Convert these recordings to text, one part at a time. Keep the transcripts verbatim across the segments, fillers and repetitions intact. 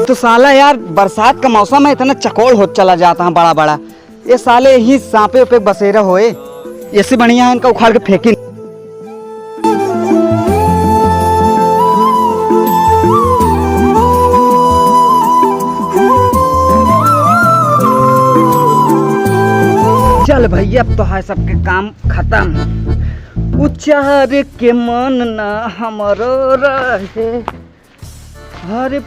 तो साला यार, बरसात का मौसम है, इतना चकोड़ होत चला जाता है बड़ा बड़ा। ये साले यही साँपे उपे बसेरा होए, इससे बढ़िया है इनका उखाड़ के फेंकिन। चल भैया, अब तो है सबके काम खतम। उचारे के मन ना हमरो रहे, हर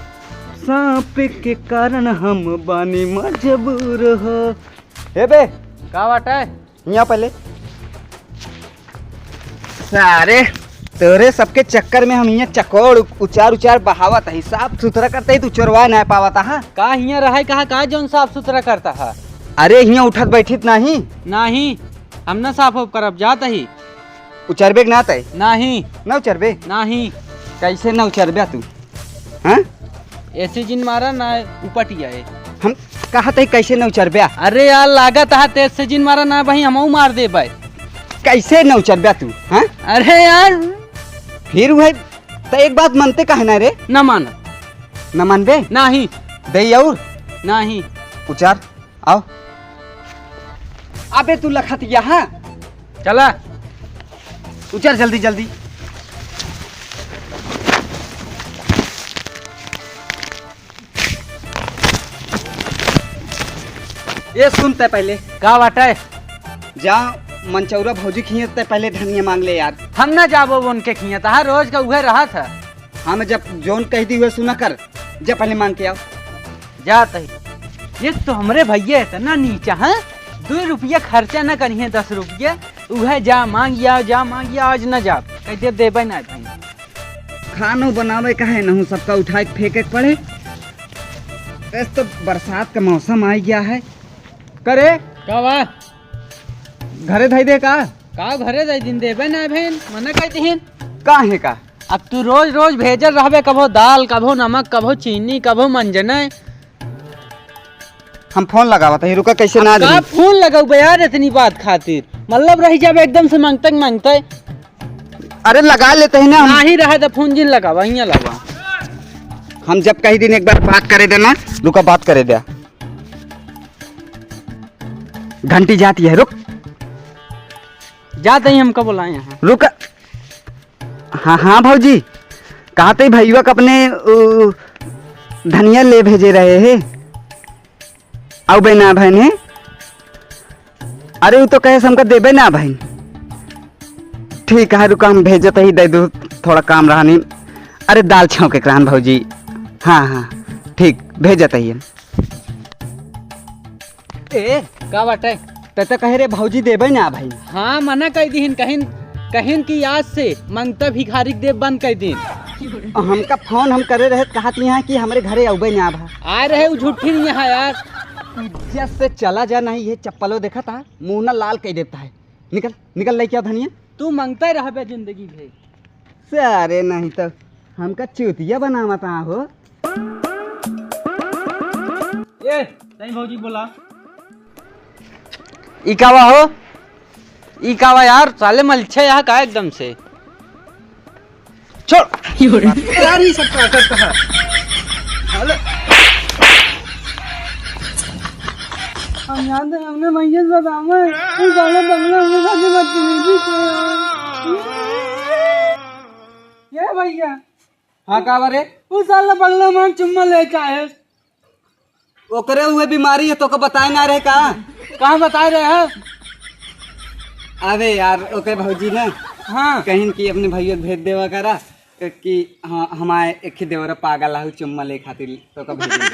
साँप के कारण हम बानी मजबूर हो। ए बे, का बाटे? हियाँ पहले। सारे, तोरे सबके चक्कर में हम हियाँ चकोड़ उचार उचार बहावत ही, साफ सुथरा करते ही तू चोरवा ना पावत हा। का हियाँ रहे कहा, का जौन साफ सुथरा करता हा? अरे हियाँ उठत बैठित नाही। नाही, हम ना साफ उफ करब, जात ही। उचरबे के ना तय? नाही। ना उचरबे? नाही। कैसे ना उचरबे तू? हाँ? ऐसे जिन मारा ना उपटिया है। हम कहा तय कैसे ना उचरबे? अरे यार, लागत हा तेज से जिन मारा ना भाई, हमहू मार देबे। कैसे ना उचरबे तू? हाँ? अरे यार। फिर वह तो एक बात मानते काहे ना रे? ना मानब। ना मानबे? नाही। दे और? नाही। उचार। आओ। अबे तू लखत यहाँ। चला। उचर जल्दी जल्दी। ये सुन तय पहले। का बाटे? जा मंचौरा भौजी खिए तय पहले धनिया मांग ले यार। हम ना जाबो उनके खिए, तहा रोज का उहे रहत है। हाँ, मैं जब जौन कह दी हुए सुना कर, जा पहले मांग के आओ। जात ही। ये तो हमरे भैया इतना नीचा है, दो रुपया खर्चा न करिए, दस रुपया, उहे जा मांग आओ, जा मांग आओ, आज न जा, कह दे देबे ना भाई। खानो बनावे का है नहू, सबका उठाए के फेंके के पड़े। बस तो बरसात का मौसम आ गया है। करे? का बा? घरे धई दे का? का घरे धई दिन देबे ना बहन, मना कह दिहिन। का है का? अब तू रोज रोज भेजल रहबे, कभो दाल, कभो नमक, कभो चीनी, कभो मंजने। हम फोन लगावत हई, रुका, कैसे अब ना का देही? फोन लगाऊ बे यार, इतनी बात खातिर? मतलब रही जाबे एकदम से मांगते मांगते। अरे लगा लेते हैं ना हम। नाही रहे तो फोन जिन लगावा, हियाँ लगावा। हम जब कही दिन एक बार बात करे देना, रुका, बात करे दे। घंटी जाती है, रुक। जाते ही हमका बुलाए हैं। रुक। हाँ, हाँ भौजी, कहा थे भैया का अपने, उ, धनिया ले भेजे रहे हैं। आउ बे ना बहन है। अरे उ तो कहे से हमका देबे ना बहन। ठीक है, रुका, हम भेजत ही, दे दू, थोड़ा काम रहा नहीं। अरे दाल छौंके के रहन भौजी। हाँ, हाँ, ठीक, भेजत ही हम। ए, का बाटे? त, त कहे रे भौजी देबे ना भाई। हाँ, मना कह दिहिन, कहिन, कहिन कि आज से मंगता भिखारी के देब बंद कह दिन। हमका फोन हम करे रहे, कहत यहाँ कि हमरे घरे अउबे ना भा। आ रहे उ झूठी नहीं यहाँ यार। इज्जत से चला जा, नहीं ये चप्पलो देखा था, मुँह ना लाल कह देता है। निकल, निकल लेके आओ धनिया। तू मंगता रहबे जिंदगी भर। सारे नहीं तो हमका चूतिया बनावत आ हो। ए, तई भौजी बोला। ई का बा हो? ई का बा यार? साले मलछे यहाँ का एकदम से। छोड़। यार, ये सब का करता है? हम जानते हैं, हमने भैया से बतावा है। वो साले बंगला में शादी मत कीजिए, ठीक है? ये भैया। हाँ, का बा रे? वो साला बंगला में चुम्मा लेके आए। ओकरे उहे बीमारी है, तोके बताए ना रहे का? कहाँ बताए रहे हैं? अबे यार, ओके भौजी ना, हाँ। कहिन कि अपने भैया के भेज देवा करा, कि हाँ, हमारे एक ही देवरा पागल आहू चुम्मा ले खातिर, तोका भेज दे।